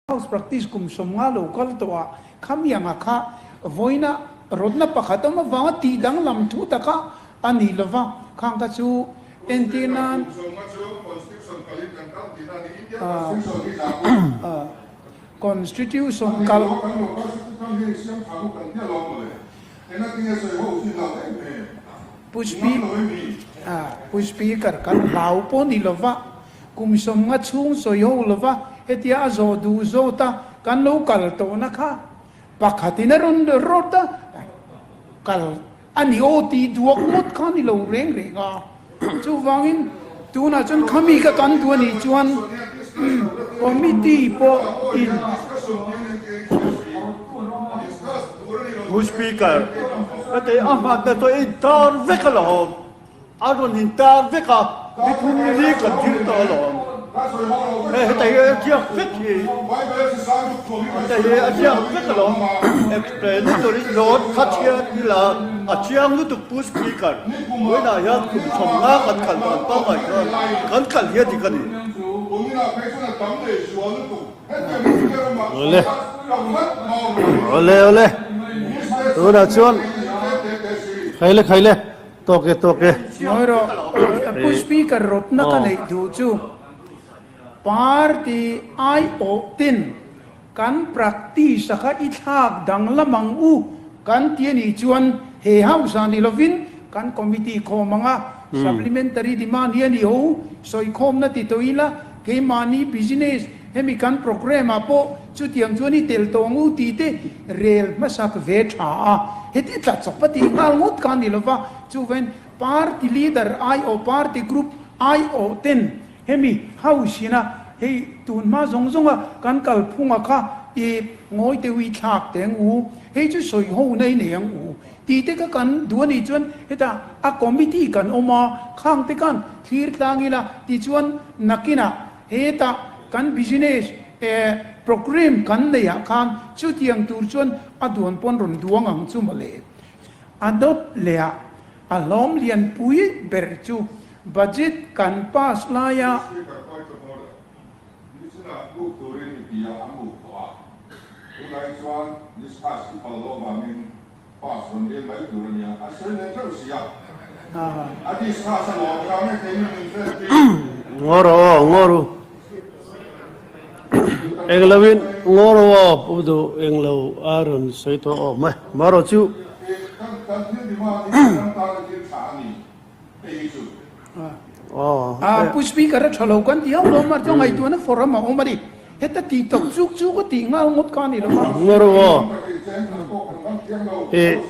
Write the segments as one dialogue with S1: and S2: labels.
S1: House practice kum 50 lo kal tawh ah khamianga kha vawiina rawtna pakhat awm avanga tih danglam thu taka a ni lova, khang kha chu entir nan Constitution kal Pu Speaker kan hlau pawh ni lova. Kum 50 chhung sawi ho lova hetia a zawh duh zawt a, kan lo kal tawhna kha pakhatin a rawn rawt a, kal a ni aw tih duak ngawt kha a ni lo reng reng a. Chuvangin tunah chuan khami ka kan duh a nih chuan committee pawh in.
S2: Pu Speaker, heti a hmanna chu a intar vek alawm. A rawn intar vek a, ni thum ni li kan thil tawh alawm. Hei heta hi a ziak vek hi, heta hi a ziak vek alawm. Explanatory note kha chhiar ila a chiang lutuk Pu Speaker, vawiinah hian kum 50 kan kal dan pangngai chuan kan kal hi a dik a ni.
S3: Awle awle awle tunah chuan khaile khaile. Tawk e, tawk e.
S1: Ngawi rawh, Pu Speaker rawtna ka neih duh chu party aiawh ten kan practice a kha i thlak danglam ang u kan ti a nih chuan he house ah ni lovin kan committee khawm ang a, supplementary demand hi a ni ho, sawikhawmna ti tawh ila keimahni business hemi kan programme ah pawh chutiang chuan i tel tawh ang u tih te rel hmasak ve tha a, heti tla chawp a tih nghal ngawt kha a ni lova, chuvain party leader aiawh party group aiawh ten hemi house ina hei tun hma zawng zawnga kan kalphunga kha i ngawi deuh i thlak teh ang u, hei chu sawi ho na i nei ang u tih te kha kan duh a nih chuan hetah a committee kan awm a, khang te khan thlir tlang ila tichuan nakinah Hetah kan business eh program kan neih ah khan chutiang tur chuan a duan pawn rawn duang ang chu mawle. A dawt leh ah a hlawm lian pui ber chu budget kan pass lai a.
S4: Speaker point of order, Nichinah move turin i ti a, an move tawh a, tunlai chuan discuss i phal loh vangin pass rawn dil mai tur a nia, a sawi leh teuh si a, a discuss a lawm kha nge keini min vel tir.
S3: Ngaw rawh aw, ngaw ru. Englo in ngaw rawh aw, Pu Duh englo a rawn sawi tawh aw mai. Marawh chu.
S4: Kan thil demand hi kan tana thil tha a ni, hei hi chu.
S1: Pu Speaker a tha lo kan ti hauh lo mar chuan ngaihtuahna forum a awm a ni. Heta tih tak chuk chu ka tih nghal ngawt kha a ni lo va.
S3: Ngaw rawh aw. Eh.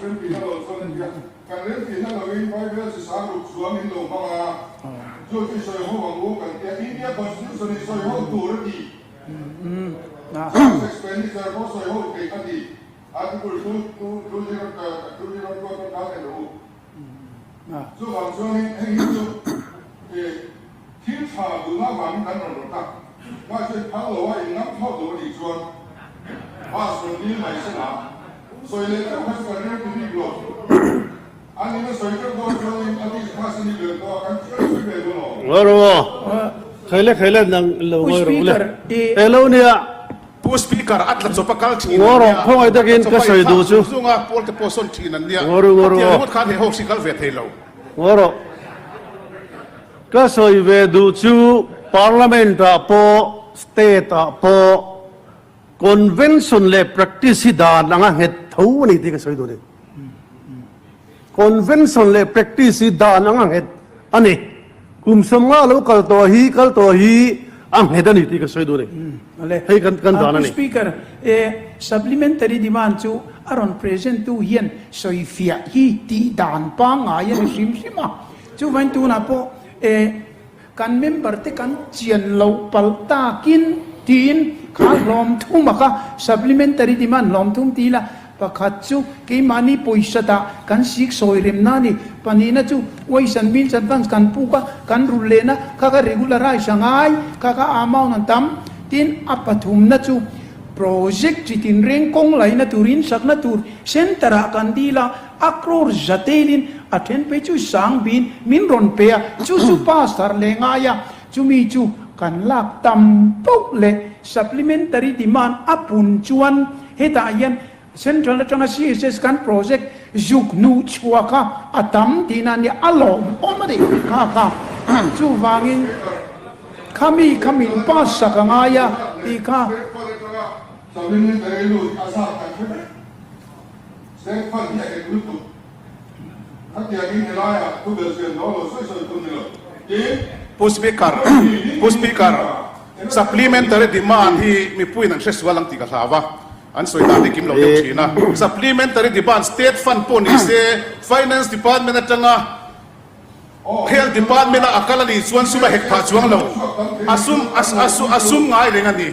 S4: Chuvang chuanin heng hi chu thil tha duhna avangin kan rawn rawt a, mahse phal lo a inngam thlawt lo a nih chuan bus rawn dil mai se la, sawi leh deuh kha chu kan rem ti bik lo. A nina sawi deuh dawn chuanin a dis kha se ni ber pawh a kan chiang zui ve dawn aw.
S3: Ngawi rawh aw, khaile khaile nang lo
S1: Pu
S3: ngawi rawh ule.
S1: Speaker, i.
S3: Elo nia.
S5: Pu Speaker, a tla chawp a kal thin an
S3: Ngaw rawh,
S5: nia.
S3: khawngaih takin
S5: A
S3: ka
S5: chawpa
S3: sawi
S5: inthlak
S3: duh chu.
S5: zung zung a, pawl te pawh sawn thin an nia.
S3: Ngaw ru, ngaw ru
S5: Khatiang
S3: aw.
S5: ringawt khan he ho hri kal ve thei lo.
S3: Ngaw rawh. Ka sawi ve duh chu Parliament ah pawh, State ah pawh Convention leh practice hi dan anga nghet tho a ni tih ka sawi duh a ni. Convention leh practice hi dan anga nghet a ni. Kum 50 lo kal tawh hi kal tawh hi a nghet a ni tih ka sawi duh a ni. Hei kan kan dan a ni.
S1: Speaker, supplementary demand chu a rawn present tu hian sawifiah hi tih dan pangngai a ni hrim hrim a. Chuvain tunah pawh kan member te kan chian loh palh takin tiin kha hlawm thum a kha supplementary demand hlawm thum ti ila Pakhat chu keimahni pawisa dah kan sik sawi remna a ni. Pahnihna chu Ways and Means Advance kan puk a, kan rulh lehna kha kha regularize a ngai, kha kha amount an tam. Tin, a pathumna chu project chi tinreng kawng laihna tur, insakna tur center ah kan dil a, a crore zatelin a then phei chu sang bin min rawn pe a, chu chu pass thar leh ngai a, chumi chu. Kan lak tam poh leh supplementary demand a pun chuan hetah hian Central atanga CSS kan project zuk hnuh chhuah kha a tam tihna a nia, a lawmawm a ni kha kha. Chuvangin khami kha min pass sak a ngai a tih kha.
S4: Supplementary lut a zat kan hre vek. State fund hi a hek lutuk. Khatiangin helaiah thu belhchian dawn lo sawi sawi tum ni lo. Tin.
S5: Pu Speaker, Pu Speaker, supplementary demand hi mipuiin an hre sual ang tih ka hlau a, an sawi dan hi kim lo deuh thin a. Supplementary demand state fund pawh ni se, Finance Department atanga Health Department a a kal a nih chuan sum a hek phah chuang lo, a sum a sum ngai reng a ni.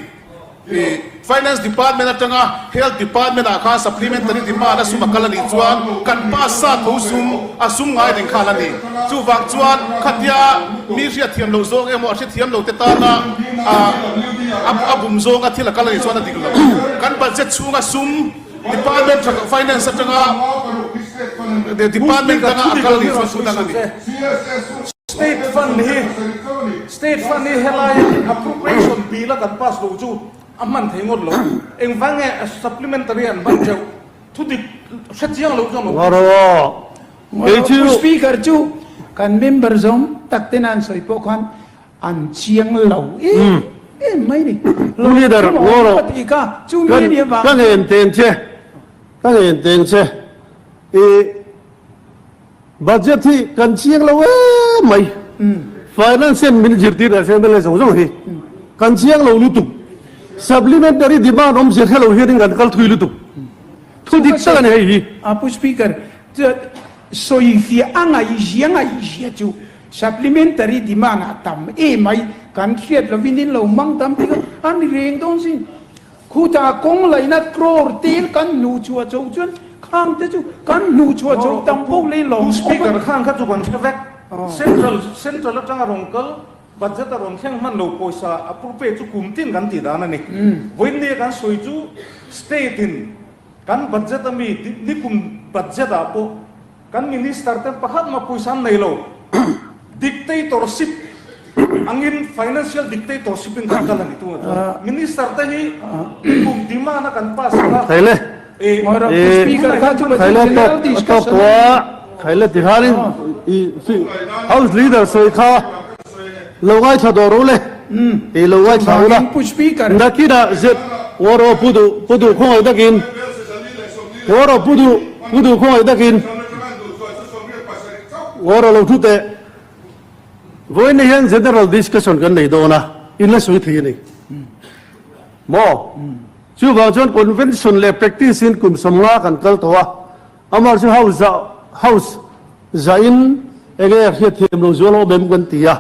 S5: Finance Department atanga Health Department ah khan supplementary demand a sum a kal a nih chuan kan pass sa tho sum a sum ngai reng kha la ni. Chuvang chuan khatia mi hriatthiam loh zawng emaw a hrethiam lo te tana a bum zawnga thil a kal a nih chuan a dik lo. Kan budget chhunga sum Department tha Finance atanga Department danga a kal a nih chuan thu dang a ni.
S6: State Fund hi State Fund hi helai Appropriation Bill a kan pass lo chu a hman thei ngawt lo. Engvang nge Supplementary an hman teuh? Thu dik hre chiang lo chuan awm
S3: Ngawr aw. Kei chu.
S1: Pu Speaker chu kan member zawng tak ten an sawi pawh khan an chiang lo em em mai ni.
S3: Pu Leader ngawr aw. Ka ngen teng che. Ka ngen teng che. I. Budget hi kan chiang lo em mai. Finance hian min zirtir leh se mla zawng zawng hi kan chiang lo lutuk. Supplementary demand awmzia hre lo hianin kan kal thui lutuk. Thu dik tak a ni hei hi.
S1: A Pu Speaker, sawifiah a ngaihzia ngaihzia chu supplementary demand a tam emai kan hriat lovin in lo hmang tam tik a, a ni reng dawn sin. Khutah kawng laihna crore tel kan hnuh chhuah chho chuan khang te chu kan hnuh chhuah chho tam poh leh lawm
S6: Pu Speaker khang kha chu kan hre vek. Central Central atanga rawn kal budget a rawn thleng hman lo pawisa a purpe chu kum tin kan tih dan a ni. Vawiinnia kan sawi chu state in kan budget ami nikum budget ah pawh Kan minister te pakhat mah pawisa an nei lo. Dictatorship angin financial dictatorship in kan kal a ni tunah chuan. Minister te hi kum demand a kan pass ang a.
S3: Khaile. Khaile tawk tawk tawh a. Khaile ti khanin i house leader sawi kha lo ngaithla dawh ro le. I lo ngaithla ula. Nakinah zet Waro pu duh pu duh khawngaih takin Waro pu duh Pu duh khawngaih takin Ngawr a lo thu teh. Vawiin hian General Discussion kan nei dawn a, in la sawi thei a ni. Maw? Chuvang chuan Convention leh Practice in kum 50 kan kal tawh a, amah chu House zah House zahin enge a hriatthiam lo zual awm em kan ti a.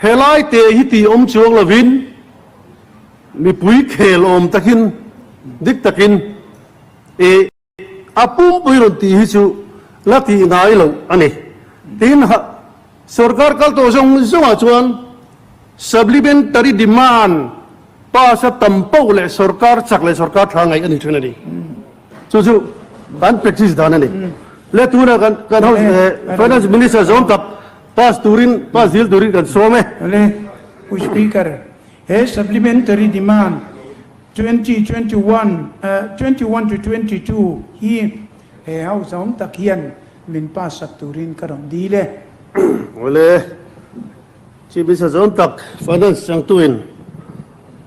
S3: Helai te hi tih awm chuang lovin mipui khel awm takin dik takin i A pumpui rawn tih hi chu la tih ngai loh a ni. Tin, sorkar kal tawh zawng zawngah chuan supplementary demand pass a tam poh leh sorkar chak leh sorkar tha ngaih a ni thin a ni. Chu chu kan practice dan a ni. Le tunah kan kan house finance minister zawm tak pass turin pass dil turin kan sawm e.
S1: Le, Pu Speaker, he supplementary demand 2021, 21 to 22 hi he house awm tak hian min pass sak turin ka rawn dil e.
S3: Awle, Chief Minister zawm tak Finance changtuin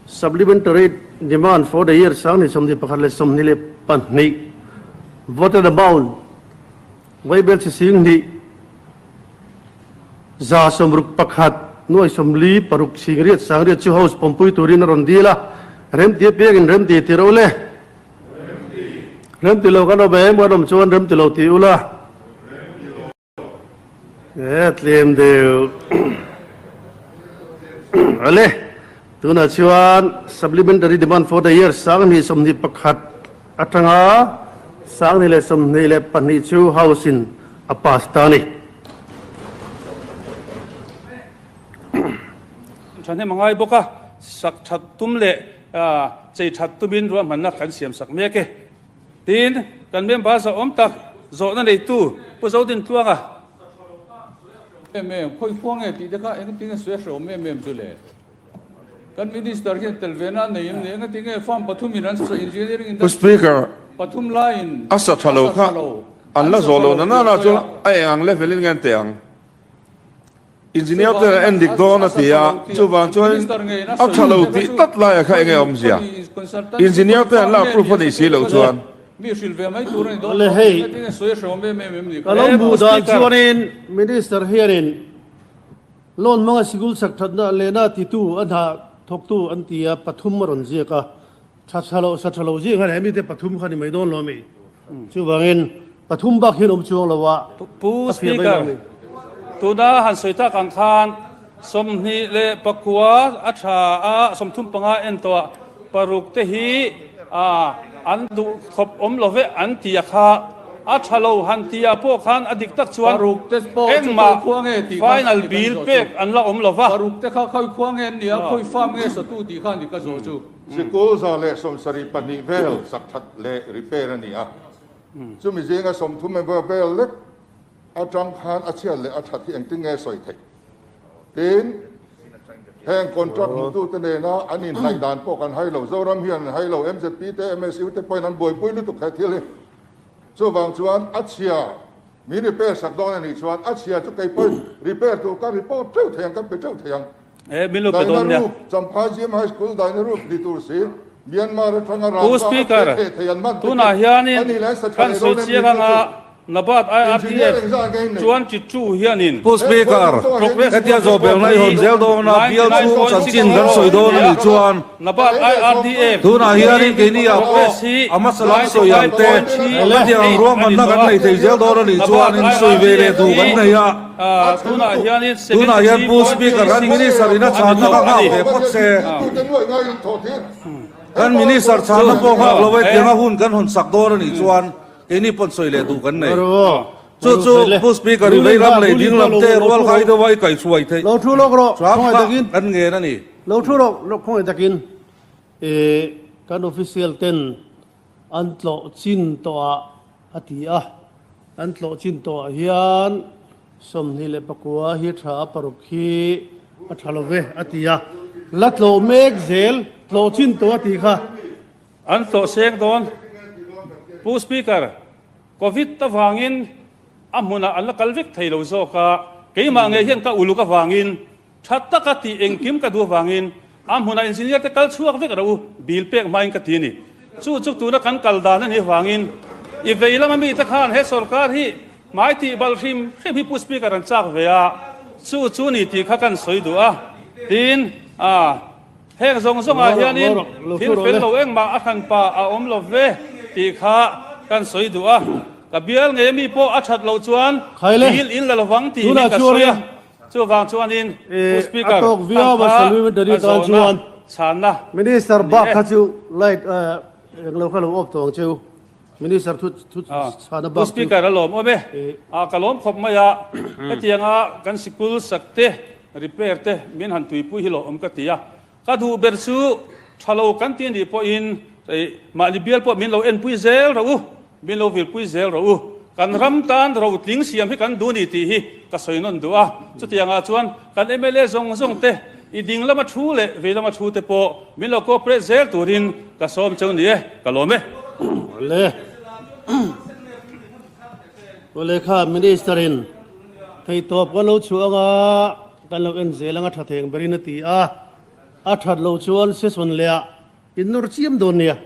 S3: Supplementary Demand for the year 2021-22 voted amount Vaibel chi sing hnih 601 nuai 46 singriat sangriat chu House pawmpui turin a rawn dil a, remti apiangin remti ti ro le. Remti lo kan awm em kan awm chuan remti lo ti ula. E tlem deuh. Ale tunah chuan supplementary demand for the year 2021 atanga 2022 chu House in a pass ta a ni.
S7: Thahnem a ngai bawk a, sak that tum leh chei that tumin ruahmanna kan siam sak mek e. Tin, kan member zahawm tak zawhna neitu Pu Zodin Tluanga.
S8: Em em, khawi khuang nge tih te kha engtin nge sawi a hre awm em em chu le? Kan Minister hian tel ve na nei em ni? Engati nge farm pathumin an sa engineering
S4: Pu
S8: industry
S4: Speaker,
S8: pathum laiin
S4: a sa tha
S8: a
S4: lo
S8: sa
S4: kha
S8: tha lo,
S4: an
S8: an
S4: la
S8: sa
S4: zawh
S8: tha
S4: lo
S8: lo
S4: na
S8: tih
S4: na
S8: a
S4: na
S8: sawi
S4: chuan
S8: a.
S4: a eng ang level in nge an teh ang? Engineer ten
S8: Chuvangin
S4: an en dik
S8: a
S4: dawn
S8: a
S4: a
S8: sa
S4: ti
S8: tha
S4: a,
S8: lo tih
S4: chuvang chuan
S8: Minister ngeiin a
S4: a
S8: sawi
S4: tha lo
S8: tih te kha
S4: tih
S8: chu
S4: tlat laia kha
S8: khawi
S4: eng nge awmzia?
S8: khawi consultancy
S4: Engineer
S8: khawi
S4: ten an
S8: farm
S4: la
S8: nge
S4: approve
S8: ni
S4: a
S8: a
S4: nih
S8: sa
S4: si
S8: tu te
S4: loh
S8: kha chu
S4: chuan.
S8: mi hrilh ve mai tur a ni dawn
S3: Le
S8: lo.
S3: hei,
S8: Engati nge sawi a hreawm em em em ni
S3: ka
S8: kha?
S3: lo
S7: Eh, Pu
S3: hmuh dan
S7: Speaker.
S3: chuanin Minister hianin Loan hmanga sikul sak thatna lehna titu a hna thawktu an ti a, pathum a rawn ziak a, tha tha lo, sa tha lo zing khan he mite pathum kha ni mai dawn lo a mi? Chuvangin pathum bak hian awm chuang lo a,
S7: Pu
S3: a fiah mai lo
S7: Speaker,
S3: a mi?
S7: tuna han sawi tak ang khan 29 a tha a, 35 en tawh ah paruk te hi an duh khawp awm lo ve an ti a kha a tha lo han ti ah pawh khan a dik tak chuan
S8: Paruk te pawh chu
S7: engmah
S8: khawi khua nge tih kha
S7: final
S8: ni kan
S7: bill
S8: zawh chu.
S7: pek an la awm lo va.
S8: Paruk te kha khawi khua nge an nia, khawi farm nge satu tih kha ni ka zawh chu.
S4: Sikul 172 vel sak that leh repair a ni a, chumi zinga 30 member vel lek atang khan a chhiat leh a that hi engtin nge sawi theih? Tin, heng contract hmutute nena an inhnaih dan pawh kan hai lo. Zoram hian an hai lo, MZP te, MSU te pawhin an buaipui lutuk he thil hi. Chuvang chuan a chhia min repair sak dawn a nih chuan a chhia chu kei pawhin repair tur ka report teuh thei ang, kan pe teuh thei ang.
S7: Eh, min lo pe dawn nia.
S4: Daina Roof, Champhai GM High School Daina Roof ni tur si, Myanmar atanga
S7: Pu
S4: rangva a
S7: Speaker,
S4: phe thei an man te
S7: tunah
S4: khi
S7: hianin
S4: a nih leh an sa tha
S7: kan
S4: leh
S7: sawi
S4: dawn em
S7: chiang
S4: ni chu
S7: anga
S4: chu.
S7: Nabat
S4: Engineer
S7: IRDF
S4: engzah nge in neih?
S7: chuan Chichu hianin
S9: Pu Speaker,
S7: Progress
S9: hetia
S7: report
S9: zawhbelna i
S7: hi
S9: hawn zel dawn a, bial chhung chanchin kan sawi dawn a nih chuan
S7: Nabat IRDF
S9: tunah hianin keini ah pawh
S7: progress hi
S9: a hmasa lam sawi ang te, hetiang
S7: 95.38
S9: ruahmanna
S7: a ni
S9: kan
S7: tawh a.
S9: nei thei zel dawn a nih
S7: Nabat
S9: chuan in sawi ve leh
S7: IRDF
S9: duh kan
S7: hi
S9: nei a.
S7: tunah hianin
S9: Tunah hian Pu Speaker kan Minister in a
S7: 73.36 a ni
S9: chhanna
S7: tawh
S9: kha
S7: a
S9: nghak
S7: ni.
S9: ve phawt se. Kan Minister chhanna pawh nghak lo e, tianga hun kan hawn sak dawn a nih chuan Keini pawn sawi leh duh kan nei. Chu chu Pu Speaker i vei ram leh ding lam te rual khai deuha i kaihhruai theih
S3: Lo thu lawk rawh,
S9: hram
S3: khawngaih
S9: kha
S3: takin.
S9: kan ngen a ni.
S3: Lo thu rawh, khawngaih takin kan official ten an tlawh chin tawh ah a ti a, an tlawh chin tawh ah hian 29 hi tha a paruk hi a tha lo ve a ti a, la tlawh mek zel, tlawh chin tawh a ti kha.
S7: An tlawh seng dawn. Pu Speaker, Covid avangin a hmunah an la kal vek thei lo zawk a, keimah ngei hian ka uluk avangin, tha taka tih engkim ka duh avangin a hmunah engineer te kal chhuak vek rawh u, bill pek hmain ka ti a ni. Chu chu tuna kan kal dan a nih avangin i vei lama mite khan he sorkar hi hmai tih balh hrim hrim hi Pu Speaker an chak ve a, chu chu ni tih kha kan sawi duh a, tin, ah. Heng zawng zawngah hianin thil fel lo engmah a hranpa a awm lo ve tih kha kan sawi duh a, ka bial ngei ami pawh a that loh chuan dil in la lovang tih hi ka sawi a, chuvang chuanin Pu Speaker khan kha ka zawhna chhanna
S3: Minister
S7: ni
S3: bak
S7: e.
S3: kha chu light englo kha lo off tawh ang cheu Minister thu thu chhana
S7: Pu
S3: bak chu.
S7: Speaker a lawm awm e, ka lawm khawp mai a, hetianga kan sikul sak te Repair te min han tuipui hi lo awm ka ti a, ka duh ber chu tha lo kan ti anih pawhin mahni bial pawh min lo enpui zel rawh u, min lo vilpui zel rawh u, kan ram tan rotling siam hi kan duh ni tih hi ka sawi nawn duh a, chutiangah chuan kan mla zawng zawng te i ding lama thu leh vei lama thu te pawh min lo cooperate zel turin ka sawm cheu ni e, ka lawm e.
S3: Awle. Awle kha Minister in Theihtawp kan lo chhuah anga kan lo en zel anga tha theng berin a ti a, a that loh chuan session leh ah in nawr chiam dawn nia.